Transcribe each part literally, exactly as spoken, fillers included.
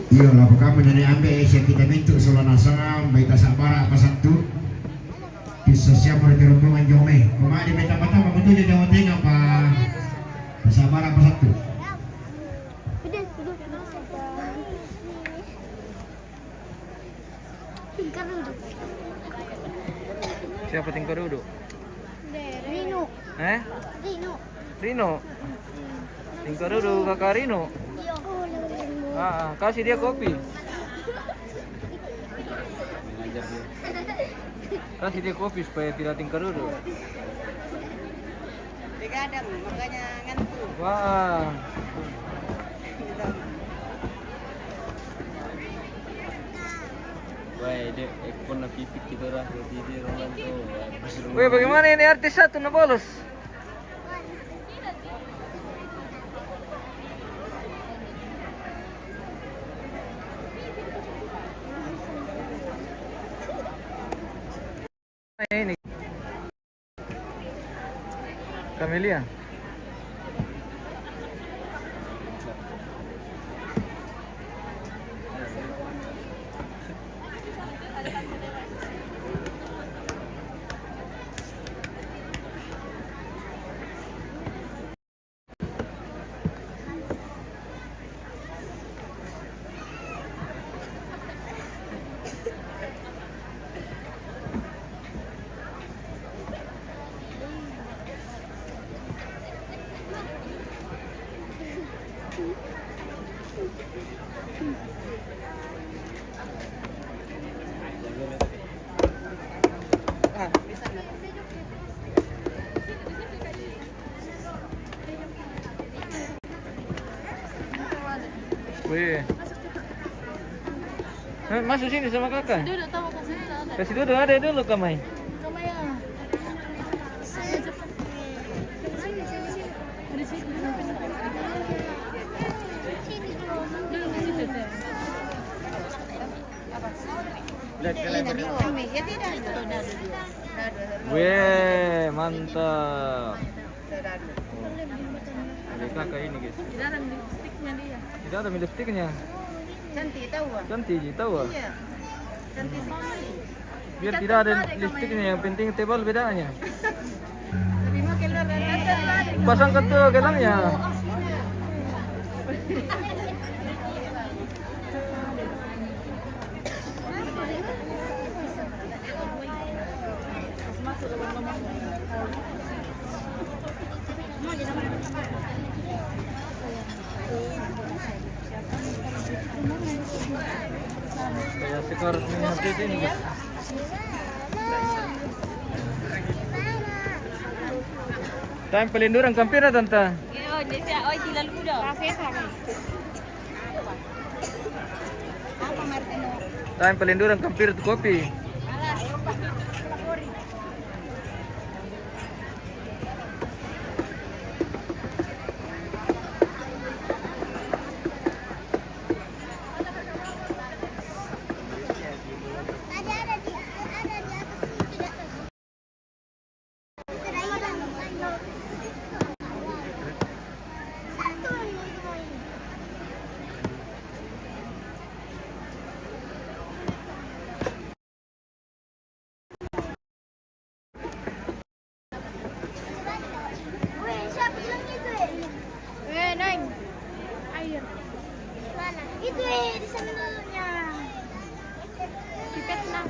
Iyo, lako kami nani ambe, eh, siya kita mintu sola nasang, baita sabara apa satu. Bisa siya mo di rombongan jome. Kuma di meta mata, makutu di Jawa Tengah, apa? Sabara apa satu. Siapa tingkah duduk? Rino. Eh? Rino. Rino? Tingkah duduk kakak Rino? Iya. Ah, ah. Kasih dia kopi. Kasih dia kopi supaya tidak tingkah duduk. Begadang, makanya ngantuk. Wah. Wah, dek, ekor na pipik kita dah, roti dia, orang tu. Weh, bagaimana ini artis satu na bolos? Ini. Camelia. Weh. Eh, masuk sini sama kakak. Duduk, tahu kasih duduk, ada. Kasih duduk, ada dulu, Kamai. Kamai, ya. Saya cepat. Sini, sini, sini. Ada situ. Duduk di situ, deh. Lihat ke lebar. Weh, mantap. Ada kakak ini, guys. Tidak ada lipstiknya dia. Tidak ada lipstiknya. Cantik tahu, ah. Cantik ji tahu, ah. Iya. Cantik sekali. Biar tidak ada lipstiknya, yang penting tebal bedanya. Lebih makin luar dari pasang ke tu gelangnya. Kaya si Carlos may update ini. Time palinduran kampira, tanta. Yo, dia siap, oi, tiga luda. Time palinduran kampira tu kopi. Weh, Neng. Air. Mana? Itu, eh, di sana dulunya. Pipet, Nang.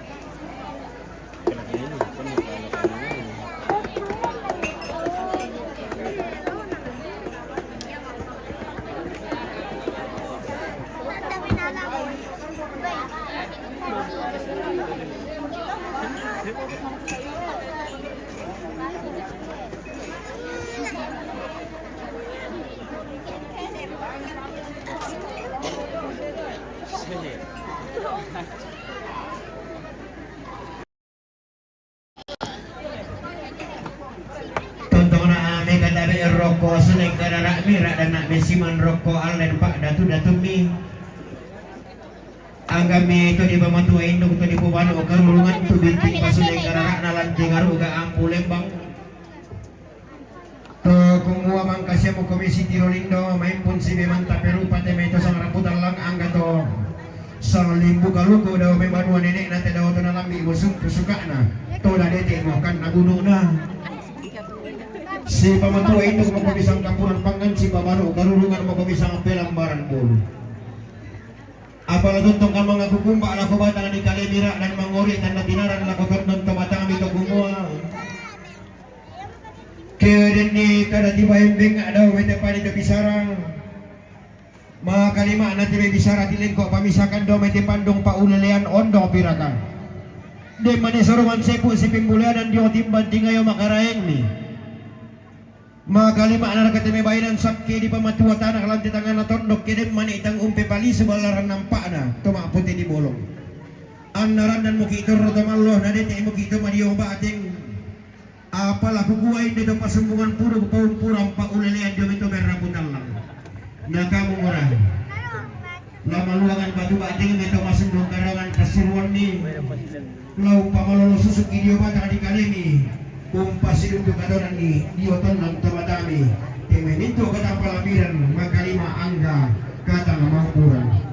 Tontong na, ah, mega tabe roko, sunek karara mi, rada na mi siman roko, alen pak datu datu mi. Angga mi to di bamatu induk to di pubanu karurungan tu binti pasunek karara na lanting aru ga ampu lembang. To kumua mangkasiamu komisi tiro lindo, maimpun sibe manta perupa teme to sang rambutan lang angga to. Limbu kaluku dao me banua nenek na te dao tona lambi busuk pusukakna. Toda dete makan na gununa. Si pamatua itu mako bisang kapuran pangan, si pamaru karurungan mako bisang pelambaran bulu. Apala tuntong kamang aku kumbak lako batang di kalemira dan mangori tanda tinaran lako tondon to batang mito kumua. Ke denni kada tiba embeng dao mete pani to bisara. Makalima na tiba bisara tilengko pamisakan dao mete pandung pa ulelean ondo pirakan. Demani sorungan sepu si pimbuleanan dio timban tingayo makaraeng ni. Makalima na raka teme bainan sakke di pamatua tanak lanti tangana tondok kedem mani tang umpe palisu balaran nampakna toma pute di bolong. Annaran dan muki turro tomallo na dete muki toma dio bateng. Apala kukua inde to pasumbungan pudu paumpuran pa ulelean dio mito berrapu tallang. Na kamu murah. Lama luangan batu bateng mito masundung karangan pasuruan ni. Lau pamalolo susuk dio batang di kalemi. Umpa sidundu katonan ni dio tonang tomatami. Teme minto kata palapiran makalima angga kata mampuran.